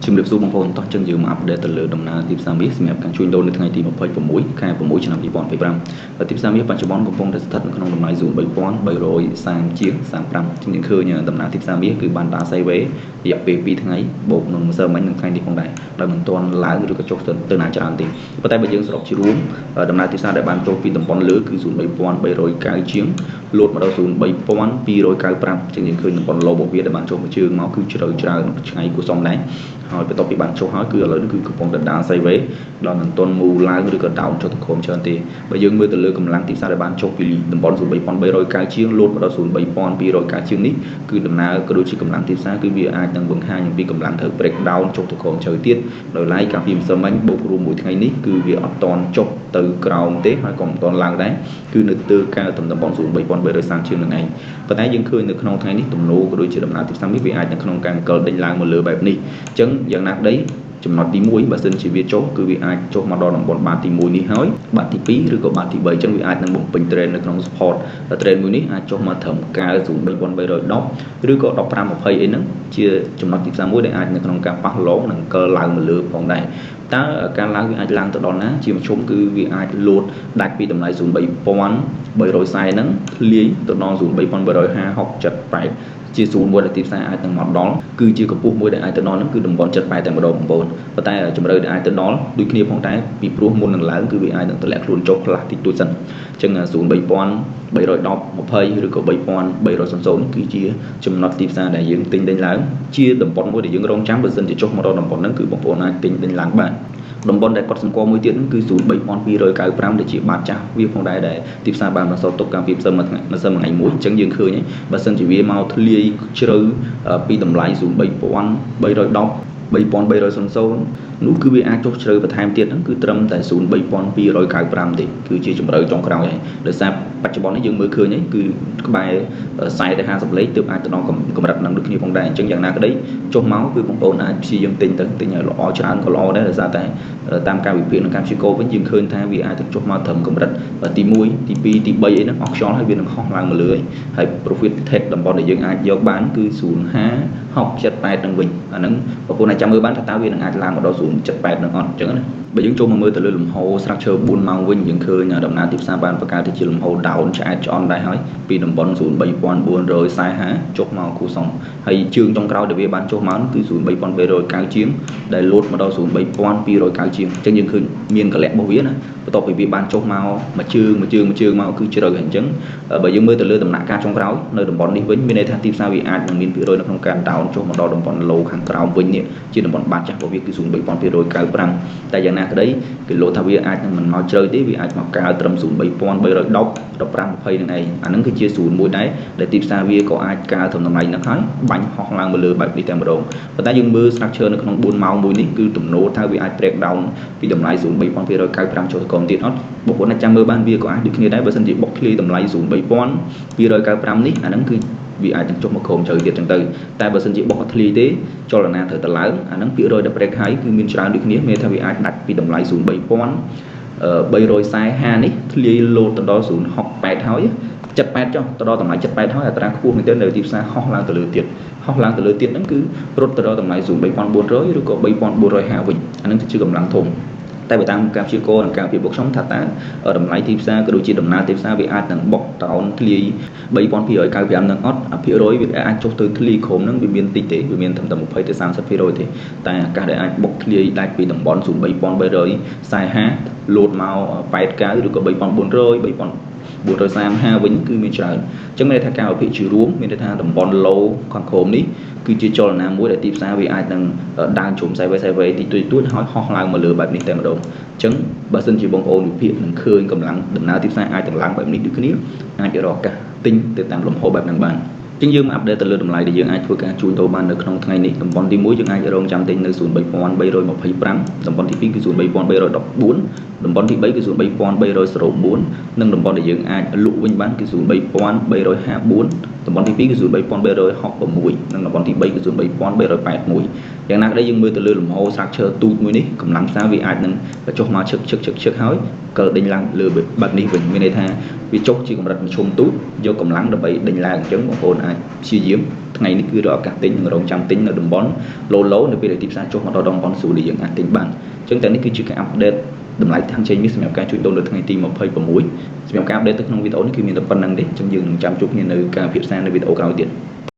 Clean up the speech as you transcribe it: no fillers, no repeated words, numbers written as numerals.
ជំរាបសួរបងប្អូនតោះចឹងយើងមក update ទៅលើដំណើរទីផ្សារមាសសម្រាប់ការជួញដូរនៅថ្ងៃទី26ខែ6ឆ្នាំ2025។ទីផ្សារមាសបច្ចុប្បន្នកំពុងតែស្ថិតនៅក្នុងតម្លៃ03330ជាង35ចឹងយើងឃើញដំណើរទីផ្សារមាសគឺបានដើរ sideways រយៈពេល2ថ្ងៃបូកនឹងម្សិលមិញនិងថ្ងៃនេះផងដែរដោយមិនទាន់ឡើងឬក៏ចុះទៅណាច្រើនទេប៉ុន្តែបើយើងសរុបជារួមដំណើរទីផ្សារដែលបានចុះពីតំបន់លើគឺ03390ជាងលោតមកដល់03295ចឹងយើងឃើញតំបន់ low របស់វាដែលបានចុះមួយជើងមកគឺជ្រៅច្រើនឆ្ងាយគួរសមដែរហើយបន្ទាប់ពីបានចុះហើយគឺឥឡូវនេះគឺកំពុងតែដើរ sideways ដល់មិនទាន់ move ឡើងឬក៏ down ចុះទៅក្រោមច្រើនទេបើយើងមើលទៅលើកម្លាំងទីផ្សារដែលបានចុះពីតំបន់03390ជាងលោតមកដល់03290ជាងនេះគឺដំណើរក៏ដូចជាកម្លាំងទីផ្សារគឺវាអាចនឹងបង្ហាញអំពីកម្លាំងត្រូវ break down ចុះទៅក្រោមជ្រៅទៀតដោយឡែកកាលពីម្សិលមិញបូករួមមួយថ្ងៃនេះគឺវាអត់ទាន់ចុះទៅក្រោមទេហើយក៏មិនទាន់ឡើងដែរគឺនៅទើកើតំតំបន់03330ជាងនឹងឯងប៉ុន្តែយើងឃើញនៅក្នុងថ្ងៃនេះទំនោរក៏ដូចជាដំណើរទីផ្សារនេះវាអាចនៅក្នុងការអង្គលដេញឡើងមកលើបែបនេះអញ្ចឹងយ៉ាងណាក្តីចំណុចទី1បើសិនជាវាចុះគឺវាអាចចុះមកដល់តំបន់បាតទី1នេះហើយបាតទី2ឬក៏បាតទី3អញ្ចឹងវាអាចនឹងបំពេញ trend នៅក្នុង support trend មួយនេះអាចចុះមកត្រឹម90310ឬក៏1520អីហ្នឹងជាចំណុចទីផ្សារមួយដែលអាចនៅក្នុងការប៉ះឡងនិងកិលឡើងមកលើផងដែរតើការឡើងវាអាចឡើងទៅដល់ណាជាមធ្យមគឺវាអាចលោតដាច់ពីតម្លៃ03340ហ្នឹងធ្លាយទៅដល់03350 6 7 8ជាស្រួលមួយដែលទីផ្សារអាចនឹងមកដល់គឺជាកម្ពស់មួយដែលអាចទៅដល់ហ្នឹងគឺតំបន់78តែម្ដងបងប្អូនប៉ុន្តែជម្រៅដែលអាចទៅដល់ដូចគ្នាផងដែរពីព្រោះមុននឹងឡើងគឺវាអាចនឹងតម្លាក់ខ្លួនចុះខ្លះតិចតួចសិនអញ្ចឹង03310 20ឬក៏3300គឺជាចំណុចទីផ្សារដែលយើងទិញដេញឡើងជាតំបន់មួយដែលយើងរងចាំបើសិនជាចុះមកដល់តំបន់ហ្នឹងគឺបងប្អូនអាចទិញដេញឡើងបានតំបន់ដែលគាត់សម្គាល់មួយទៀតហ្នឹងគឺ03295ដែលជាបាតចាស់វាផងដែរដែលទីផ្សារបានបន្សល់ទុកកាលពីម្សិលមួយថ្ងៃម្សិលមួយថ្ងៃមួយអញ្ចឹងយើងឃើញបើសិនជាវាមកធ្លាយជ្រៅពីតម្លៃ03310 3300នោះគឺវាអាចចុះជ្រៅបន្ថែមទៀតហ្នឹងគឺត្រឹមតែ03295ទេគឺជាជម្រៅចុងក្រោយហើយដោយសារបច្ចុប្បន្ននេះយើងមើលឃើញហើយគឺក្បែរ40ទៅ50លេខទើបអាចទៅដល់កម្រិតហ្នឹងដូចគ្នាផងដែរអញ្ចឹងយ៉ាងណាក្តីចុះមកគឺបងប្អូនអាចព្យាយាមទិញទៅទិញឲ្យល្អច្រើនក៏ល្អដែរដោយសារតែតាមការវិភាគនិងការព្យាករណ៍វិញយើងឃើញថាវាអាចទៅចុះមកត្រឹមកម្រិតទី1ទី2ទី3អីហ្នឹងអស់ខ្យល់ហើយវានឹងហោះឡើងមកលើហើយ profit take តំបន់ដែលយើងអាចយកបានគឺ0.5 6 7 8នឹងវិញអាហ្នឹងបងប្អូនអាចចាំមើលបានថាតើវានឹងអាចឡើងមកដល់0.78នឹងអត់អញ្ចឹងណាបើយើងចូលមកមើលទៅលើលំហ structure 4ម៉ោងវិញយើងឃើញដំណើរទីផ្សារបានបង្កើតទៅជាលំហ down ឆ្អែតឆ្អន់ដែរហើយពីតំបន់03445ចុះមកគូសំហើយជើងចុងក្រោយដែលវាបានចុះមកគឺ03390ជាងដែលលោតមកដល់03290ជាងអញ្ចឹងយើងឃើញមានកលៈរបស់វាណាបន្ទាប់ពីវាបានចុះមកមួយជើងមួយជើងមួយជើងមកគឺជ្រៅហើយអញ្ចឹងបើយើងមើលទៅលើដំណាក់កាលចុងក្រោយនៅតំបន់នេះវិញមានន័យថាទីផ្សារវាអាចនឹងមានភាគរយនៅក្នុងការ down ចុះមកដល់តំបន់ low ខាងក្រោមវិញនេះជាតំបន់បាតចាស់របស់វាគឺ03295តែយ៉ាងណាក្តីគេលោថាវាអាចនឹងមិនមកជ្រៅទេវាអាចមកកើត្រឹម03310 15 20នឹងឯងអាហ្នឹងគឺជា0មួយដែរដែលទីផ្សារវាក៏អាចកើត្រឹមតម្លៃហ្នឹងហើយបាញ់ហោះឡើងមកលើបែបនេះតែម្ដងប៉ុន្តែយើងមើល structure នៅក្នុង4ម៉ោងមួយនេះគឺទំនោរថាវាអាច break down ពីតម្លៃ03295ចូលទៅក្រោមទៀតអត់បងប្អូនអាចចាំមើលបានវាក៏អាចដូចគ្នាដែរបើសិនជាបុកធ្លាយតម្លៃ03295នេះអាហ្នឹងគឺវាអាចនឹងចុះមកក្រោមជ្រៅទៀតចឹងទៅតែបើសិនជាបុកអត់ធ្លាយទេចលនាត្រូវទៅឡើងអាហ្នឹងភាគរយដែល break high គឺមានច្រើនដូចគ្នាមានថាវាអាចដាច់ពីតម្លៃ03345នេះធ្លាយលោតទៅដល់068ហើយ78ចុះទៅដល់តម្លៃ78ហើយអត្រាខ្ពស់មែនទែននៅទីផ្សារហោះឡើងទៅលើទៀតហោះឡើងទៅលើទៀតហ្នឹងគឺរត់ទៅដល់តម្លៃ03400ឬក៏3450វិញអាហ្នឹងគឺជាកម្លាំងធំតែបើតាមការព្យាករណ៍និងការវិភាគរបស់ខ្ញុំថាតើតម្លៃទីផ្សារក៏ដូចជាដំណើរទីផ្សារវាអាចនឹងបុកតោនធ្លាយ3295នឹងអត់អភិរយវាអាចចុះទៅធ្លាយក្រុមហ្នឹងវាមានតិចទេវាមានត្រឹមតែ20ទៅ30%ទេតែឱកាសដែលអាចបុកធ្លាយដាច់ពីតំបន់03345លោតមក89ឬក៏3400 3435វិញគឺមានច្រើនអញ្ចឹងមានន័យថាការវិភាគជារួមមានន័យថាតំបន់ low ខាងក្រោមនេះគឺជាចលនាមួយដែលទីផ្សារវាអាចនឹងដើរជុំ sideways sideways តិចតួចតួចហើយហោះឡើងមកលើបែបនេះតែម្ដងអញ្ចឹងបើសិនជាបងប្អូនវិភាគនឹងឃើញកម្លាំងដំណើរទីផ្សារអាចនឹងឡើងបែបនេះដូចគ្នាអាចរកឱកាសទិញទៅតាមលំហបែបហ្នឹងបានជាងយើងមក update ទៅលើតម្លៃដែលយើងអាចធ្វើការជួញដូរបាននៅក្នុងថ្ងៃនេះតំបន់ទី1យើងអាចរងចាំទិញនៅ03325តំបន់ទី2គឺ03314តំបន់ទី3គឺ03304និងតំបន់ដែលយើងអាចលក់វិញបានគឺ03354 តំបន់ទី2គឺ zone 3366និងតំបន់ទី3គឺ zone 3381យ៉ាងណាក្តីយើងមើលទៅលើលំហ structure ទូចមួយនេះកម្លាំងផ្សារវាអាចនឹងចុះមកឈឹកឈឹកឈឹកឈឹកហើយកលដេញឡើងលើបែបនេះវិញមានន័យថាវាចុះជាកម្រិតមធ្យមទូចយកកម្លាំងដើម្បីដេញឡើងអញ្ចឹងបងប្អូនអាចព្យាយាមថ្ងៃនេះគឺរកឱកាសទិញនិងរងចាំទិញនៅតំបន់ low low នៅពេលដែលទីផ្សារចុះមកដល់តំបន់ស្រួលដែលយើងអាចទិញបានអញ្ចឹងតែនេះគឺជាការ update តម្លៃហាងឆេងមាសសម្រាប់ការជួញដូរនៅថ្ងៃទី26សម្រាប់ការ update ទៅក្នុងវីដេអូនេះគឺមានតែប៉ុណ្ណឹងទេអញ្ចឹងយើងនឹងចាំជួបគ្នានៅការពិភាក្សានៅវីដេអូក្រោយទៀត។